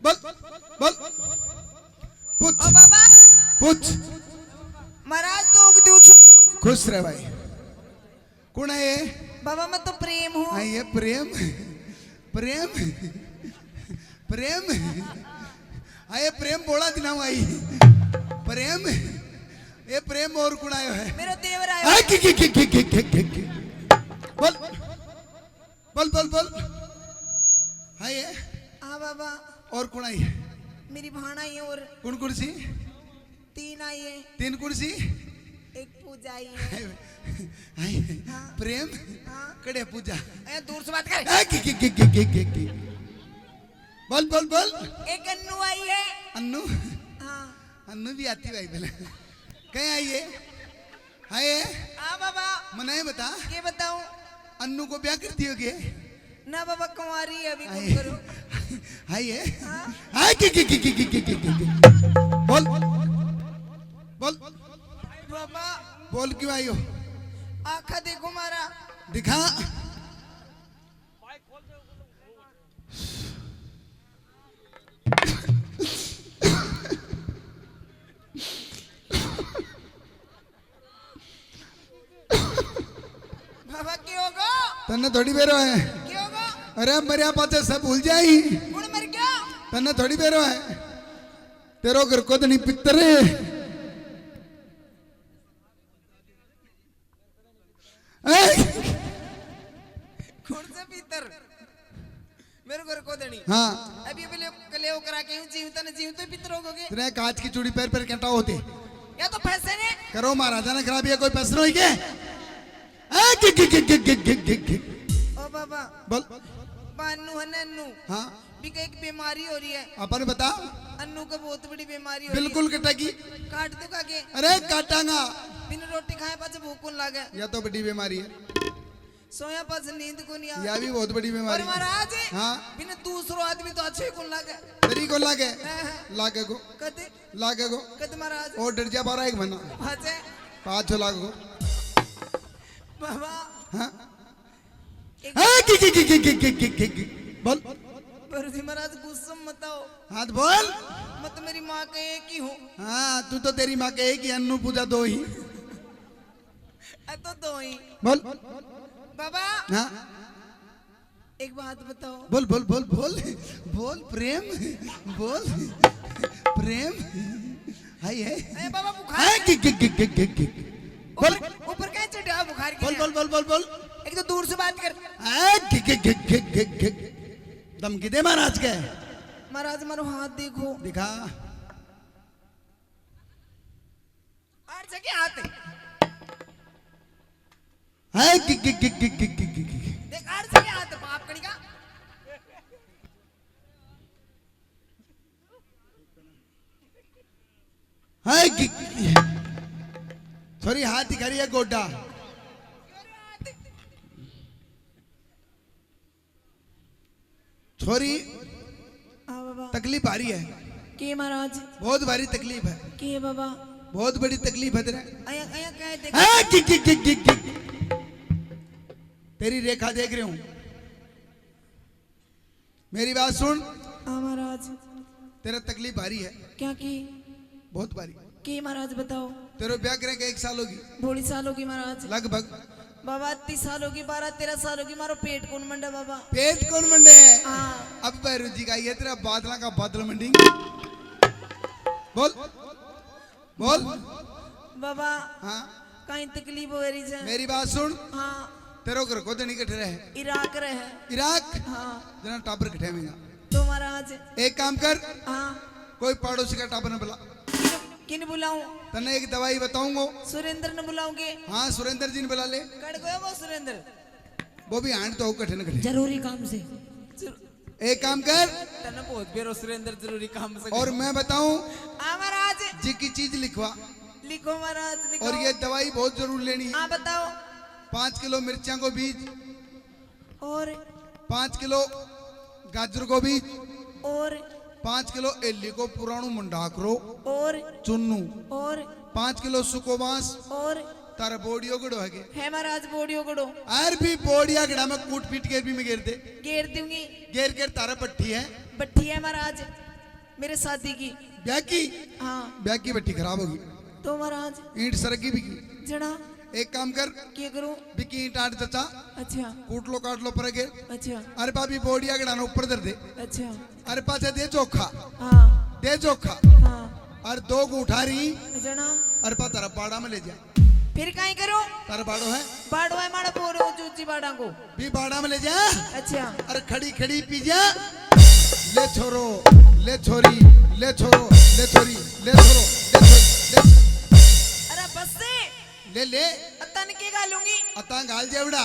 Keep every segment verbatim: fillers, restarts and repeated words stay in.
बोल, बोल। पूछ। ओ बाबा। पूछ। महाराज, तो दूं छु। खुश रह भाई। कौन है ये? बाबा, मैं तो प्रेम हूँ। हाँ, ये प्रेम। प्रेम। प्रेम। हाँ, ये प्रेम बोला दिना भाई। प्रेम। ये प्रेम और कौन आयो है? मेरा देवर आयो हाँ, है। की, की, की। बोल। बोल, बोल, बोल। हाँ, ये। हाँ, बाबा। और कौन आई है? मेरी भाण आई है और कौन, कौन सी? तीन आई है। तीन कौन सी? एक पूजा आई है। आई है। हाँ। प्रेम? हाँ। कड़े पूजा? ए, दूर से बात कर। ए, की, की, की। बोल, बोल, बोल। एक अन्नू आई है। अन्नू? हाँ। अन्नू भी आती भाई पहले। कहीं आई है? हाय। हाँ बाबा। मना ये बता। के बताऊं? अन्नू को ब्याह कर दियो के? ना बाबा, कुंवारी है अभी, हाय। कौन करो? हाय है? हाँ। हाय, की, की। बोल। बोल। बाबा। बोल, क्यों आई हो? आखा देखो मारा। दिखा। बाबा, के होगो? तन्ने थोड़ी बेरो है। के होगो? अरे, मरिया पाछे सब भूल जाई। कौन मर गया? तन्ने थोड़ी बेरो है। तेरो घर को तो नहीं पितर है। हैं? कौन सा पितर? मेरे घर को देनी। हाँ। अभी, अभी ले, कलेव करा के हूँ, जीवता ने जीवते पितर होगोगे। तेरे कांच की चूड़ी पैर पर कहता होते। या तो पैसे ने। करो महाराजा ने खराब, ये कोई पैसे नहीं के? ए, कि, कि, कि। ओ बाबा। बोल। बानू है नन्नू। हाँ। बिके एक बीमारी हो रही है। अपन बता। अन्नू को बहुत बड़ी बीमारी हो रही है। बिल्कुल कटेगी। काट दो का के? अरे काटांगा। बिन रोटी खाए पाछे भूख कौन लागे? या तो बड़ी बीमारी है। सोया पाछे नींद को नहीं आवे। या भी बहुत बड़ी बीमारी। और महाराज, हाँ। बिन दूसरो आदमी तो अच्छे कौन लागे? तेरी को लागे? हाँ, हाँ। लागे को। कद? लागे को। कद महाराज? और डर जा बारह एक महीना। पाछे? पाछो लागे को। बाबा। हाँ। एक हाँ, कि, कि, कि। बोल। गुरु जी महाराज, गुस्सा मत आओ। हाँ, तो बोल। मैं तो मेरी माँ का एक ही हूँ। हाँ, तू तो तेरी माँ का एक ही, अन्नू पूजा दो ही। अ, तो दो ही। बोल। बाबा। हाँ। एक बात बताओ। बोल, बोल, बोल, बोल। बोल, प्रेम। बोल। प्रेम। हाय, हाय। ए, बाबा, बुखार हाय, है। गिग, गिग, गिग, गिग, गिग। बोल। ऊपर, ऊपर क्या चढ़ा बुखार के बोल, लिए? बोल, बोल, बोल, बोल। एक तो दूर से बात कर। हाय, गिग, गिग, गिग, गिग, गिग, गिग। धमकी दे महाराज के। महाराज, मारो हाथ देखो। दिखा। और जगह हाथ। हाय, गिग, गिग, गिग। देख, और जगह हाथ, बाप कणी का। हाय, गिग, गिग। छोरी हाथ दिखा रही है, गोड्डा। छोरी, हाँ बाबा। तकलीफ आ रही है। के महाराज? बहुत भारी तकलीफ है। के बाबा? बहुत बड़ी तकलीफ है तेरे। अया, अया क्या है देख? हाय, गिग, गिग, गिग, गिग, गिग। तेरी रेखा देख रही हूँ। मेरी बात सुन। हाँ महाराज। तेरा तकलीफ भारी है। क्या की? बहुत भारी। की महाराज बताओ। तेरे ब्याह करे के एक साल होगी? बोली साल होगी महाराज। लगभग? बाबा, तीस साल होगी, बारह तेरह साल होगी, मारो पेट कौन मंडे बाबा? पेट कौन मंडे? हाँ। अब भैरू जी का ये तेरा बादला का बादल मंडी। बोल। बोल। बाबा, हाँ। कहीं तकलीफ हो रही है? मेरी बात सुन। हाँ। तेरो घर को धनी कठे रहे? इराक रहे। इराक? हाँ। जना टाबर कठेवेगा। तो महाराज। एक काम कर। हाँ। कोई पड़ोसी का टाबर न बुला। किन बुलाऊं? तन्ने एक दवाई बताऊंगा। सुरेंद्र ने बुलाऊंगे। हाँ, सुरेंद्र जी ने बुला ले। कड़ गयो वो सुरेंद्र? वो भी हांड तो कठे न कठे। जरूरी काम से। जरू- एक काम कर। तन्ने बहुत बेरो सुरेंद्र जरूरी काम से और करो। मैं बताऊं। हाँ महाराज। जी की चीज लिखवा। लिखो महाराज, लिखो। और ये दवाई बहुत जरूर लेनी है। हाँ बताओ। पाँच किलो मिर्चियां को बीज। और? पाँच किलो गाजर को बीज। और? पाँच किलो एली को पुराणु मंडाकरो। और? चुन्नू। और? पाँच किलो सुको बांस। और? तारा बोड़ियो गड़ो है के? है महाराज, बोड़ियो गड़ो। अर भी बोड़िया गड़ा में कूट पीट के भी में गेर दे। गेर दूंगी। गेर के तारा बट्ठी है। बट्ठी है महाराज, मेरे शादी की। ब्याह की? हाँ। ब्याह की बट्ठी खराब होगी। तो महाराज? ईंट सरगी भी की। जना। एक काम कर। क्या करूं? बिकी ईंट आट चचा। अच्छा। कूट लो, काट लो, पर गेर। अच्छा। अर भाभी बोड़िया गड़ा ने ऊपर धर दे। अच्छा। अर पाछे दे चोखा। हाँ। दे चोखा। हाँ। अर दो गुठा रही। जना। अर पा तारा बाड़ा में ले जा। फिर काई करूं? तारा बाड़ो है? बाड़ो है माड़ा पोरो जूजी बाड़ा को। भी बाड़ा में ले जा। अच्छा। अर खड़ी खड़ी पी जा। ले छोरो, ले छोरी, ले छोरो, ले छोरी, ले छोरो, ले छोरी, ले। अरे बस से। ले ले। अतन के गालूंगी? अतन गाल जेवड़ा।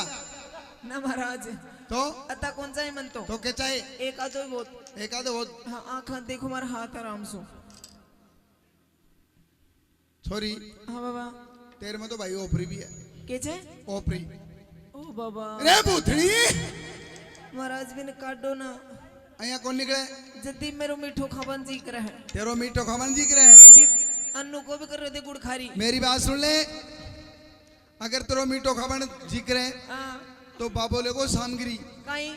ना महाराज। तो? अता कौन सा है मन तो? तो के चाहे? एक आधो ही बहुत। एक आधो बहुत। हाँ, आँख देखो मारा हाथ आराम से। छोरी। हाँ बाबा। तेरे में तो भाई ओपरी भी है। के छे? ओपरी। ओ बाबा। रे भूतनी। महाराज बिन काटो ना। अया कौन निकले? जदी मेरो मीठो खावन जी करे है। तेरो मीठो खावन जी करे है। भी अन्नू को भी कर रहे थे गुड़ खारी। मेरी बात सुन ले। अगर तेरो मीठो खावन जी करे, हाँ। तो बाबो लेगो सामग्री। काई?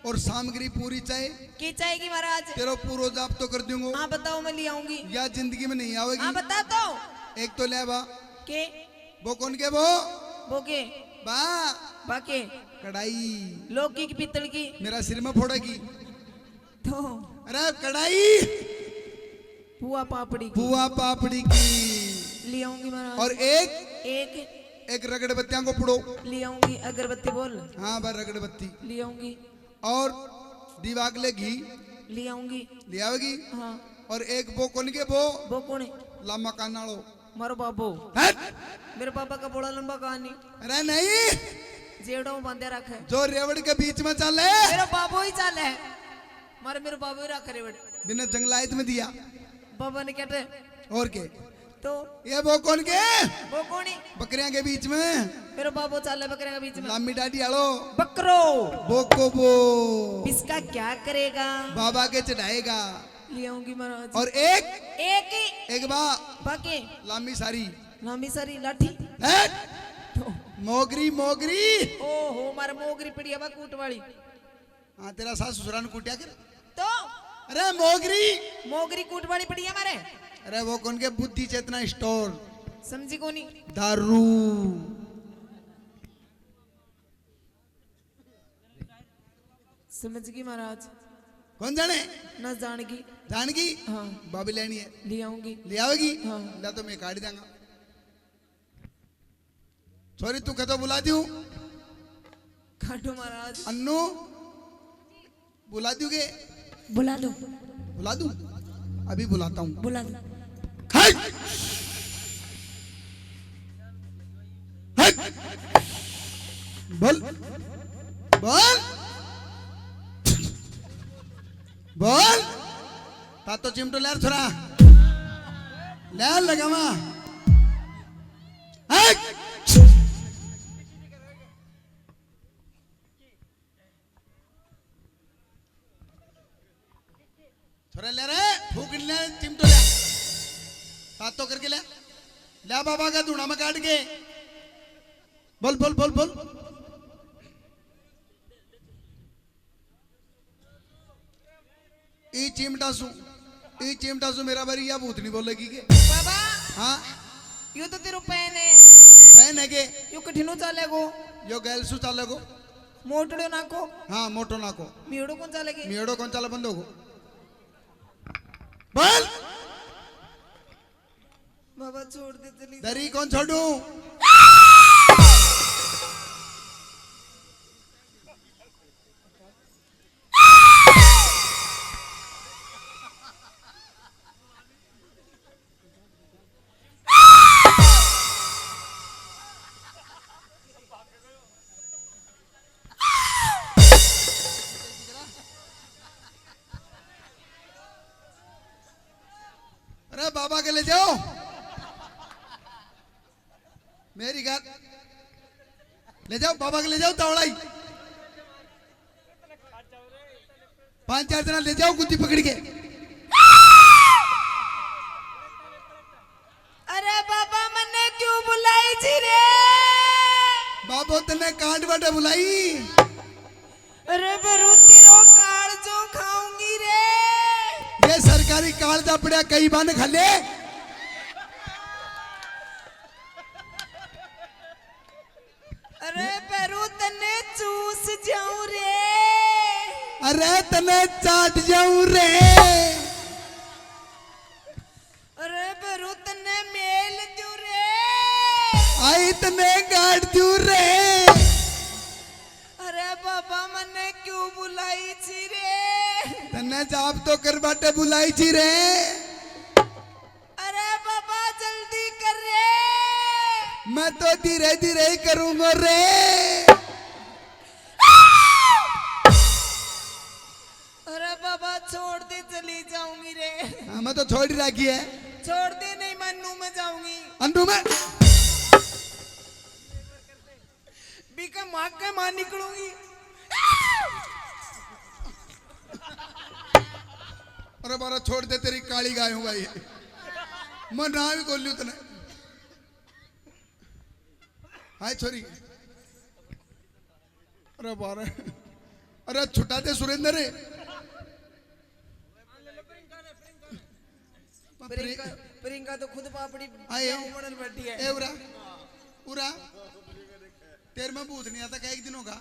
और सामग्री पूरी चाहे। की चाहेगी महाराज? तेरो पूरो जाप तो कर दूंगा। हाँ, बताओ, मैं ले आऊंगी। या जिंदगी में नहीं आवेगी। हाँ, बता तो। एक तो ले बा। के? वो कौन के वो? वो के? बा। बा के? कढ़ाई। लौकी की, पीतल की। मेरा सिर में फोड़ेगी। तो? अरे कढ़ाई। पुआ पापड़ी की। पुआ पापड़ी की। ले आऊंगी महाराज। और एक? एक? एक रगड़बत्तियां को पुड़ो। ले आऊंगी, अगरबत्ती बोल। हाँ बा, रगड़बत्ती। ले आऊंगी। और दीवागले घी। ले आऊंगी। ले आवेगी? हाँ। और एक वो कौन के वो? वो कौन है? लामा कान वालो। मारो बाबो। हट! मेरे बाबा का बड़ा लंबा कान नहीं। अरे नहीं। जेवड़ा में बांधे रखे। जो रेवड़ के बीच में चले। मेरा बाबो ही चले। मारे मेरे बाबो ही रखे रेवड़। बिना जंगलायत में दिया। बाबा ने कहते। और के? तो? ये वो कौन के? वो कौन ही? बकरियां के बीच में। मेरा बाबो चले बकरियां के बीच में। लामी डाडी आलो। बकरो। बोको बो। इसका क्या करेगा? बाबा के चढ़ाएगा। ले आऊंगी महाराज। और एक? एक ही। एक बा। बाकी? लामी सारी। लामी सारी लाठी। हट! तो? मोगरी, मोगरी। ओहो, मार मोगरी पड़ी है बा कूट वाली। हाँ, तेरा सास ससुरा ने कूटिया कर। तो? अरे मोगरी। मोगरी कूट वाली पड़ी है मारे। अरे वो कौन के बुद्धि चेतना स्टोर। समझी कोनी। दारू। समझ गई महाराज। कौन जाने? ना जान गई। जान गई? हाँ। बाबी लेनी है। ले आऊंगी। ले आवेगी? हाँ। ला तो मैं काट देंगा। छोरी तू कह तो बुला दूं। काटो महाराज। अन्नू बुला दूंगे? बुला दो। बुला दूं? अभी बुलाता हूँ। बुला दो। हट! हट! बोल। बोल। बोल। ता तो चिमटो ले थोड़ा। ले लगावा। हट! छोरा ले रे, फूक ले, चिमटो ले। तातो करके ले। ले बाबा का धूणा में काट के। बोल, बोल, बोल, बोल। ई चिमटा सु, ई चिमटा सु मेरा बारी या भूतनी बोलेगी के? बाबा। हाँ? यो तो तेरो पेन है। पेन है के? यो कठिनो चालेगो। यो गैल सु चालेगो। मोटड़ो नाको। हाँ, मोटो नाको। मियोड़ो कौन चालेगी? मियोड़ो कौन चाले बंदो को? बोल। बाबा छोड़ दे, चली दरी कौन छोड़ू? अरे बाबा के ले जाओ, मेरी गल ले जाओ, बाबा के ले जाओ तावड़ा ही। पांच चार जना ले जाओ गुद्दी पकड़ के। अरे बाबा, मन्ने क्यों बुलाई जी रे? तो तन्ने कांड बाटे बुलाई। अरे भैरू, तेरो कालजो खाऊंगी रे। ये सरकारी कालजा पड़ा कई बन खा ले। अरे भैरू, तन्ने चूस जाऊं रे। अरे तन्ने चाट जाऊं रे। अरे भैरू, तन्ने मेल दूं रे। आई तन्ने गाड़ दूं रे। अरे बाबा, मन्ने क्यों बुलाई छी रे? तन्ने जाप तो कर बाटे बुलाई छी रे। अरे बाबा, जल्दी कर रे। मैं तो धीरे धीरे ही करूंगा रे। अरे बाबा, छोड़ दे, चली जाऊंगी रे। हाँ, मैं तो छोड़ ही रखी है। छोड़ दे, नहीं, मैं अन्नू में जाऊंगी। अन्नू में? बीके माँ के माँ निकलूंगी। अरे बारा, छोड़ दे, तेरी काली गाय हूँ भाई, मैं ना भी खोलूँ तने। हाय छोरी। अरे बारा, अरे छुटा दे सुरेंद्र। प्रियंका, प्रियंका तो खुद पापड़ी आए। क्या उमड़न बैठी है। ए उरा, उरा, तेरे में भूत नहीं आता, कई दिन होगा।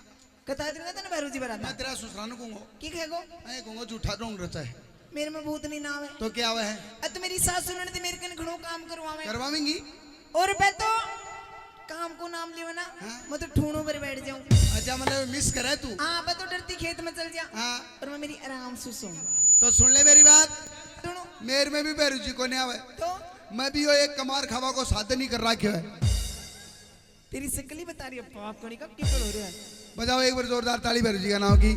कता दिन का तने भैरू जी बराता। मैं तेरा ससुरा ने कहूंगा। की कहेगो? मैं कहूंगा झूठा ढोंग रचा है। मेरे में भूत नहीं ना आवे। तो क्या आवे है? अत मेरी सासू ने ते मेरे कन घणो काम करवावे। करवावेंगी। और बे तो काम को नाम लियो ना, हाँ। मैं तो ठूणों पर बैठ जाऊं। अच्छा, मतलब मिस करे तू? हाँ, बे तो डरती खेत में चल जा। हाँ। और मैं मेरी आराम से सोऊं। तो सुन ले मेरी बात। सुनो। मेरे में भी भैरू जी को नहीं आवे। तो? मैं भी यो एक कमार खावा को साधन ही कर रखे है। तेरी शक्ल ही बता रही है, पाप कणी का किपल हो रहा है। बजाओ एक बार जोरदार ताली भैरू जी का नाम की।